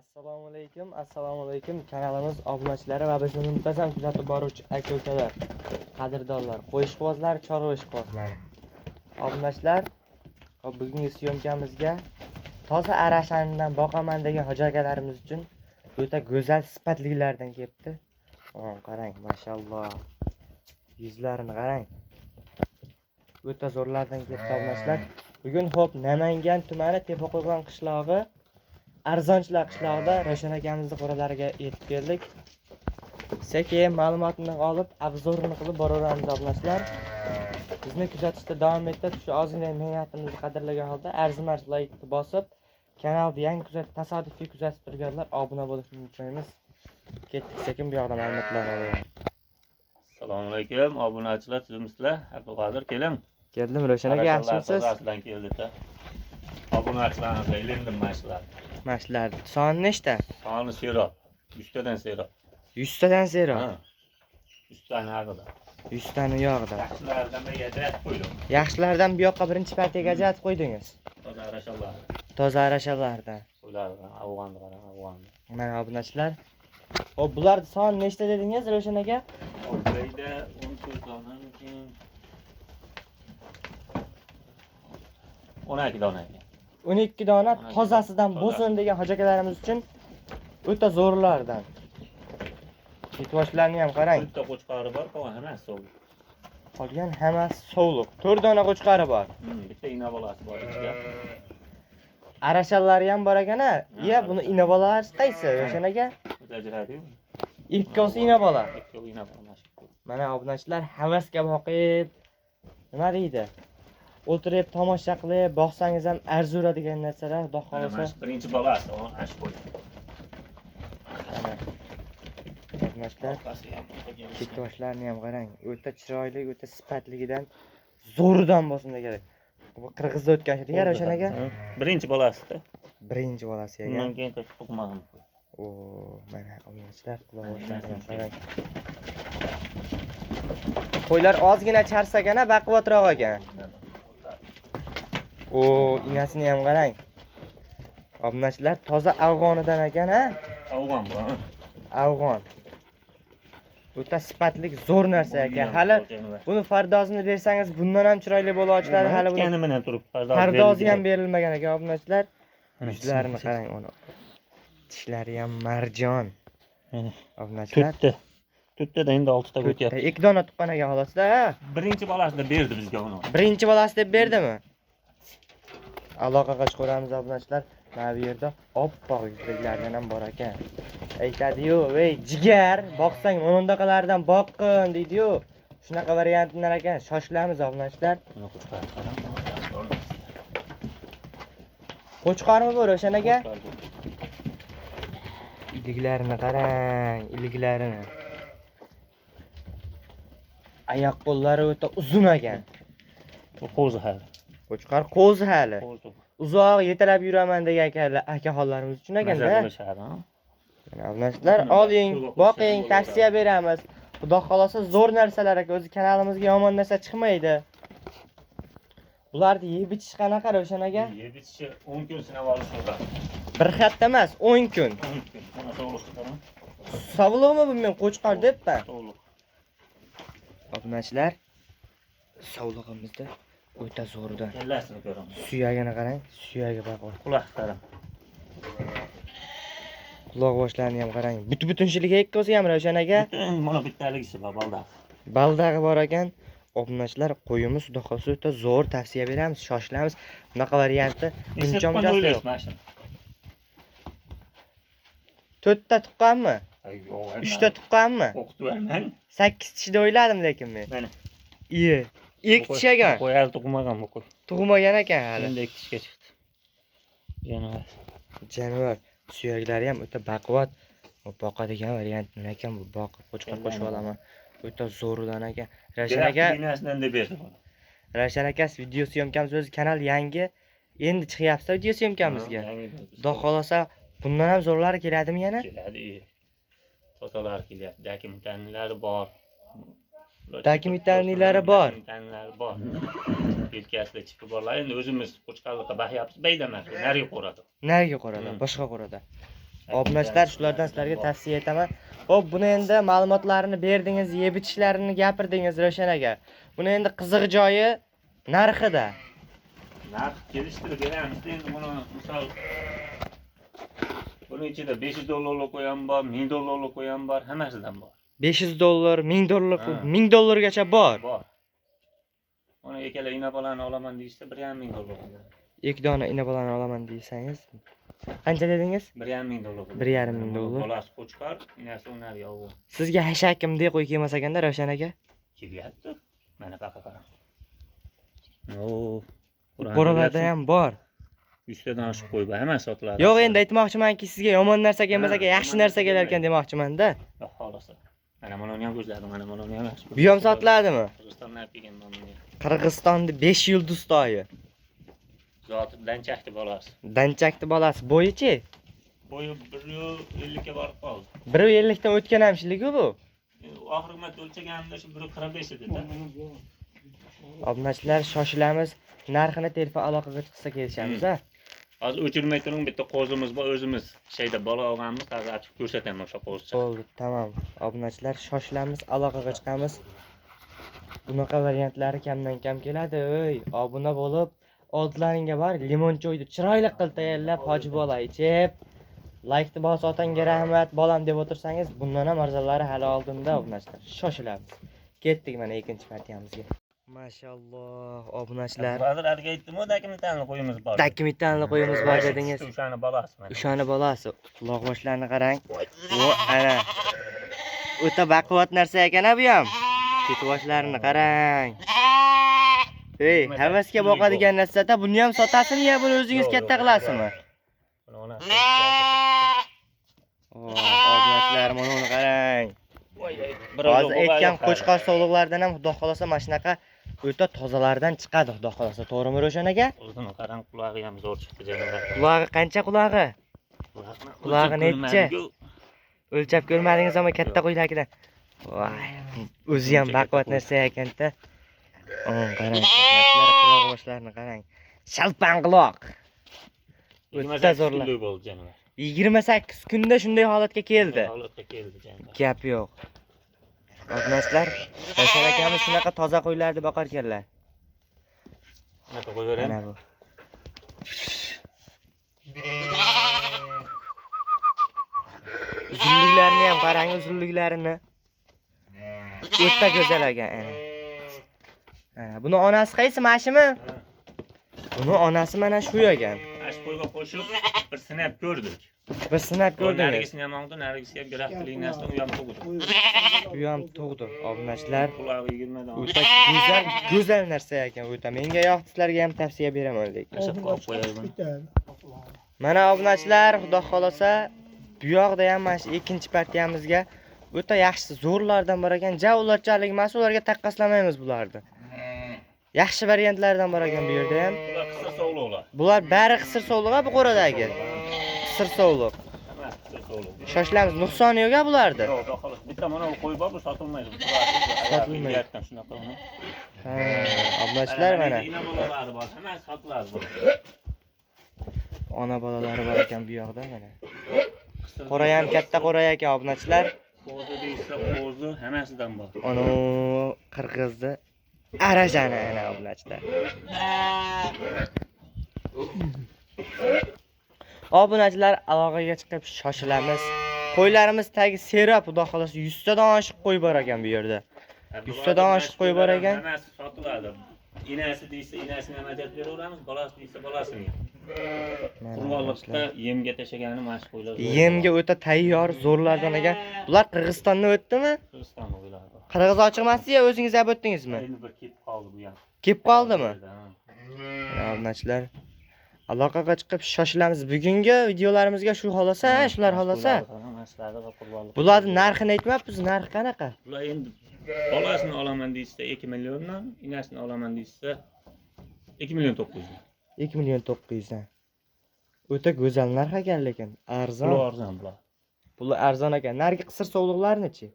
Assalomu alaykum, assalomu alaykum kanalimiz obunachilari va bizni muntazam kuzatib boruvchi aka-ukalar, qadrdonlar, qo'y ishqibozlar, chorva ishqibozlari. Obunachilar, hop, bugungi syomkamizga toza Arashandan boqaman degan hoji akalarimiz uchun o'ta go'zal sifatlilardan kelibdi. Qarang, mashalloh. Yuzlarini qarang. O'ta zo'rlardan kelibdi obunachilar. Bugun hop Namangan tumani Tepaqo'rg'on qishlog'i Arzonchilar qishlog'ida Ravshan akamizni qo'ralariga yetib keldik. Sekin ma'lumotini olib, obzorini qilib boraveramiz obunachilar. Bizni kuzatishda davom etib, shu ozgina mehnatimizni qadrlagan holda arzimas laykni bosib, kanalni yangi kuzatib, tasodifiy kuzatib turganlar obuna bo'lishni unutmaymiz. Ketdik sekin bu yoqda ma'lumotlarni olaylik. Assalomu alaykum, obunachilar, tuzumsizlar. Abduqodir, keling. Keldim Ravshan aka, yaxshimisiz? Tozasidan keldi-da. Obunachilarni ilindim mana shular. Mana shular soni nechta? Soni serob. 100 tadan serob. 100 tadan serob. Ha. 100 tani haqida. 100 tani yog'ida. Yaxshilardan bir ajratib qo'ydim. Yaxshilardan bu yoqqa birinchi partiyaga ajratib qo'ydingiz. Toza arashalar. Toza arashalardan. Ular afg'onni qarang, afg'onni. Mana obunachilar. Hop, bularni soni nechta dedingiz Ravshan aka? O'zbekda 14 dona mumkin. 12 dona ekan. 12 dona 12 tozasidan dona. bo'lsin degan hoji akalarimiz uchun o'ta zo'rlardan. Ketvoshlarni ham qarang. Bitta qo'chqori bor, qolgan hammasi sovliq. Qolgan hammasi sovliq. 4 dona qo'chqori bor. Bitta ina bolasi bor ichida. Arashanlari ham bor ekan-a? Iya, buni ina bolalari qaysi Ravshan aka? O'zi ajradiyu. Ikkosi ina bola. Ikkovi ina bola mana shu. Mana obunachilar havasga boqib, nima deydi? O'tirib tomosha qilib boqsangiz ham arziradigan narsalar, Xudo Mana xohlasa. shu birinchi bolasi, ana shu qo'y. Mana. Obunachilar, Orqasi ham o'ta kelishgan. ketvoshlarni ham qarang. O'ta chiroyli, o'ta sifatligidan, zo'ridan bo'lsin degan. Bu qirg'izda o'tgan degan Ravshan aka. Ha, birinchi bolasi-da. Birinchi bolasi ekan. Undan keyin tug'magan. O, mana obunachilar, quloqlarini ham qarang. Qo'ylar ozgina charsagan, baquvvatroq ekan. O, inasini ham qarang. Obunachilar toza Afg'onidan ekan, ha? Afg'on bu, ha? Afg'on. O'ta sifatli zo'r narsa ekan. Hali buni fardozini bersangiz bundan ham chiroyli bo'la ochiladi. Hali buni Tikkani bilan turib pardoz pardozi ham berildi. berilmagan ekan obunachilar. Mana Yuzlarini qarang uni. Tishlari ham marjon. Mana. Obunachilar. To'rtta. To'rttada endi oltitaga To'rtta, o'tyapti. ikki dona tuqqan ekan xolosda, ha? Birinchi bolasida berdi bizga uni. Birinchi bolasi deb berdimi? Aloqaga chiqaramiz obunachilar. Mana bu yerda oppoq yuzliklardan ham bor ekan. Aytadi-yu, "Ey jigar, boqsang bunaqalardan boqqin" deydi-yu. Shunaqa variantlar ekan. Shoshilamiz obunachilar. Mana qo'chqor qarang. Qo'chqormi bu Ravshan aka? Qo'chqor bu. Iliklarini qarang, iliklarini. Oyoq qo'llari o'ta uzun ekan. Bu qo'zi hali. Qo'chqor qo'zi hali. Qo'zi. Uzoq yetalab yuraman degan akalar, akaxonlarimiz uchun ekanda. Maza qilishadi, ha? Mana obunachilar, oling, boqing, tavsiya beramiz. Xudo xolasa zo'r narsalar aka, o'zi kanalimizga yomon narsa chiqmaydi. Bularni yeb ichish qanaqa Ravshan aka? Yeb ichishi 10 kun sinab olish bo'ladi. Bir hafta emas, 10 kun. 10 kun. Mana sovliqni qarang. Sovliqmi bu men qo'chqor debman. Sovliq. Obunachilar, sovlig'imizda o'ta zo'ridan. Kallasini ko'raman. Suyagini qarang, suyagi baquvvat. Quloq qarang. Quloq boshlarini ham qarang. Butun-butunchiligi ikkosi ham Ravshan aka. Butun mana bittaligisi bor, baldaq. Baldag'i bor ekan. Obunachilar, qo'yimiz Xudo xohlasa o'ta zo'r, tavsiya beramiz, shoshilamiz. Bunaqa varianti Nechta buncha tuqqan munchasi yo'q. o'ylaysiz mana shuni? 4 ta tuqqanmi? Ay, yo'q. 3 ta tuqqanmi? O'qitib bermang. 8 tishda o'yladim lekin men. Mana. Iye. 2 tish ekan. Qo'y hali tug'magan bu qo'y. Tug'magan ekan hali. Endi 2 tishga chiqdi. Jonivor. Jonivor suyaklari ham o'ta baquvvat. Bu boqadigan variant nima ekan bu? Boqib qo'chqor qo'shib olaman. O'ta zo'ridan ekan. Ravshan aka, Binasidan deb berdi buni. Ravshan aka video syomkamiz o'zi kanal yangi. Endi chiqyapti video syomkamizga. Xudo xolasa bundan ham zo'rlari keladimi yana? Keladi. Tozalar kelyapti. Dokumentalnilari bor. Dokumentalnilari bor. Dokumentalnilari bor. Yelkasida chipi borlar. Endi o'zimiz qo'chqorlikqa boqyapmiz, baydamas, narigi qo'rada. Narigi qo'rada, boshqa qo'rada. Obunachilar, shulardan sizlarga tavsiya etaman. Xo'p, buni endi ma'lumotlarini berdingiz, yeb ichishlarini gapirdingiz Ravshan aka. Buni endi qiziq joyi narxida. Narx kelishtirib beramiz. Endi buni misol buni ichida 500 dollarlik qo'y ham bor, 1000 dollarlik qo'y ham bor, hammasidan bor. 500 dollar, 1000 dollar, Ha. 1000 dollargacha bor. Bor. Uni ikkala ina bolani olaman deyishsa 1,5 ming dollar qo'yadi. Ikki dona ina bolani olaman desangiz, qancha dedingiz? 1,5 ming dollar. 1,5 ming dollar. Bolasi qo'chqor, inasi unar yo'q. Sizga hashakimdek qo'y kelmas ekanda Ravshan aka. Kelyapti. Mana baqa qarang. O, Qo'ralarda ham bor. 100 tadan oshiq qo'y bor, hammasi sotiladi. Yo'q, endi aytmoqchimanki, sizga yomon narsa kelmas ekan, yaxshi yomon narsa narsa kelar ekan demoqchiman-da. Yo'q, xolasa. Mana buni ham ko'zladim, mana buni ham yaxshi. Bu ham sotiladimi? Qirg'izistondan olib kelganman buni. Qirg'izistonni 5 yulduz toyi. Zoti danchakdi bolasi. Danchakdi bolasi. Bo'yichi? Bo'yi 1.50 ga borib qoldi. 1.50 dan o'tgan hamshiligi bu. Oxirgi marta o'lchaganimda shu 1.45 edi-da. Obunachilar, shoshilamiz. Narxini telefon aloqaga chiqsa kelishamiz, ha. Hozir o'chirmay turing, bitta qo'zimiz bor, o'zimiz shayda bola olganmiz, hozir ochib ko'rsataman o'sha qo'zicha. Bo'ldi, tamom. Obunachilar, shoshilamiz, aloqaga chiqamiz. Bunaqa variantlari kamdan kam keladi. Ey, obuna bo'lib, oldlaringga bor limon choyni chiroyli qilib tayyorlab, hoji bola ichib, laykni bos, otangga rahmat, bolam deb o'tirsangiz, bundan ham arzonlari hali oldinda, obunachilar. Shoshilamiz. Ketdik mana ikkinchi partiyamizga. Mashalloh, obunachilar. Hozir haligi aytdim-ku, dokumentalni qo'yimiz bor. Dokumentalni qo'yimiz bor dedingiz. O'shani bolasi mana. O'shani bolasi. Quloq-boshlarini qarang. Bu ana. O'ta baquvvat narsa ekan-a bu ham. Ketiboshlarini qarang. Ey, havasga boqadigan narsada buni ham sotasizmi yo buni o'zingiz katta qilasizmi? Obunachilar, mana uni qarang. Hozir aytgan qo'chqor sovliqlardan ham xudo xolasa mana shunaqa o'ta tozalardan chiqadi xudo xolasa. To'g'rimi Ravshan aka? O'zini qarang, qulog'i ham zo'r chiqdi jonivor. Qulog'i qancha qulog'i? Qulog'i necha? O'lchab ko'rmadingiz ammo katta qo'ylarkidan. Voy, o'zi ham baquvvat narsa ekanda. Qarang, quloq boshlarini qarang. Shalpan quloq. O'ta zo'rlar. Bo'ldi jonivor. 28 kunda shunday holatga keldi. Holatga keldi jonivor. Gap yo'q. Obunachilar, Ravshan akamiz shunaqa toza qo'ylarni boqar ekanlar. Shunaqa qo'yaveramiz. Mana bu. Uzunliklarini ham qarang, uzunliklarini. O'ta go'zal ekan ana. Ana, buni onasi qaysi, mashimi? Buni onasi mana shu ekan. Ash qo'yga qo'shib bir sinab ko'rdik. Bir sinab ko'rdingiz. Narigisini ham oldi, narigisi ham bir haftaliknasini u ham tug'di. U ham tug'di. Obunachilar, Qulog'i 20 dan. o'ta go'zal, go'zal narsa ekan o'ta. Menga yoqdi, sizlarga ham tavsiya beraman lekin. Mana obunachilar, xudo xolasa bu yoqda ham mana shu ikkinchi partiyamizga o'ta yaxshi zo'rlardan bor ekan. Ja ularchalik emas, ularga taqqoslamaymiz bularni. Yaxshi variantlardan bor ekan bu yerda ham. Bular qisir sovliqlar. Bular bari qisir sovliq bu qo'radagi. Qisir sovliq. Shoshilamiz, nuqsoni yo'q-a bularda. Yo'q, xudo xohlasa. Bitta mana bu qo'y bor, bu sotilmaydi. Sotilmaydi. Shunaqa uni. Ha, obunachilar mana. Ina bolalari bor, hammasi sotiladi bu. Ona bolalari bor ekan bu yoqda mana. Qo'ra ham katta qo'ra ekan obunachilar. Qo'zi deysa, qo'zi hammasidan bor. Ana qirg'izni arajani ana obunachilar. Obunachilar, aloqaga chiqib shoshilamiz. Qo'ylarimiz tagi serap, xudo xolasa 100 tadan oshiq qo'y bor ekan bu yerda. 100 tadan oshiq qo'y bor ekan. Hammasi sotiladi. Inasi deysa, inasini ham ajratib beraveramiz, bolasi deysa, bolasini. Qurbonliqda yemga tashagani mana shu qo'ylar. Yemga o'ta tayyor, zo'rlardan ekan. Bular Qirg'izistondan o'tdimi? Qirg'izistonda qo'ylar. Qirg'iz ochiq emas ya, o'zingiz olib o'tdingizmi? Endi bir kelib qoldi bu ham. Kelib qoldimi? Obunachilar, aloqaga chiqib shoshilamiz. Bugungi videolarimizga shu xolasa, shular xolasa. Bularning narxini aytmabmiz, narxi qanaqa? Bular endi bolasini olaman deysa 2 milliondan, inasini olaman deysa 2 million 900 dan. 2 million 900 dan. O'ta go'zal narx ekan lekin, arzon. Puli arzon bular. Puli arzon ekan. Narigi qisir sovliqlarni-chi?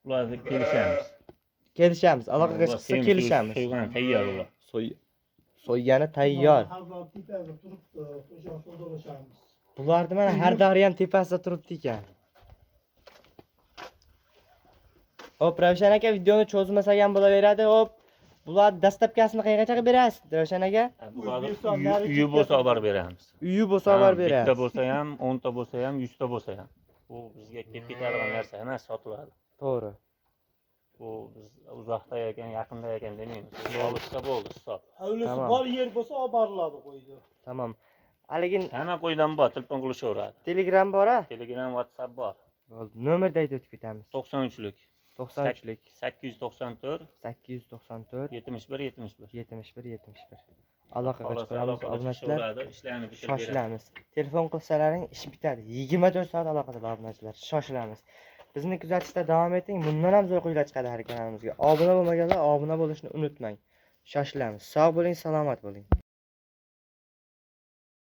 Ularni kelishamiz. Kelishamiz, aloqaga chiqsa kelishamiz. So'ygani tayyor ular. So'ygani tayyor. Bularni mana har doim ham tepasida turibdi ekan. Hop, Ravshan aka, videoni cho'zmasak ham bo'laveradi. Hop, bular dastlabkasini qayergacha qilib berasiz, Ravshan aka? Bularni O'zbekiston uyi bo'lsa olib borib beramiz. Uyi bo'lsa olib borib Ha, bitta berasiz. bo'lsa ham, 10 ta bo'lsa ham, 100 ta bo'lsa ham. Bu bizga kelib ketadigan narsa emas, sotiladi. To'g'ri. Bu biz uzoqda ekan, yaqinda ekan demaymiz. Olishsa bo'ldi, hisob. Hovlisi Tamam. bor yer bo'lsa olib boriladi qo'yga. Tamam. Haligi Hamma qo'ydan bor, telefon qilishaveradi. Telegram bor a? Telegram, WhatsApp bor. Bo'ldi. Nomerda aytib o'tib ketamiz. 93lik 93lik 894 894 71 71. 71 71. Aloqaga Xolos, chiqamiz, aloqaga obunachilar. chiqishaveradi, ishlarni bitirib beradi. Shoshilamiz. Telefon qilsalaring ish bitadi. 24 soat aloqada obunachilar. Shoshilamiz. Bizni kuzatishda davom eting. Bundan ham zo'r qo'ylar chiqadi har kanalimizga. Obuna bo'lmaganlar obuna bo'lishni unutmang. Shoshilamiz. Sog' bo'ling, salomat bo'ling.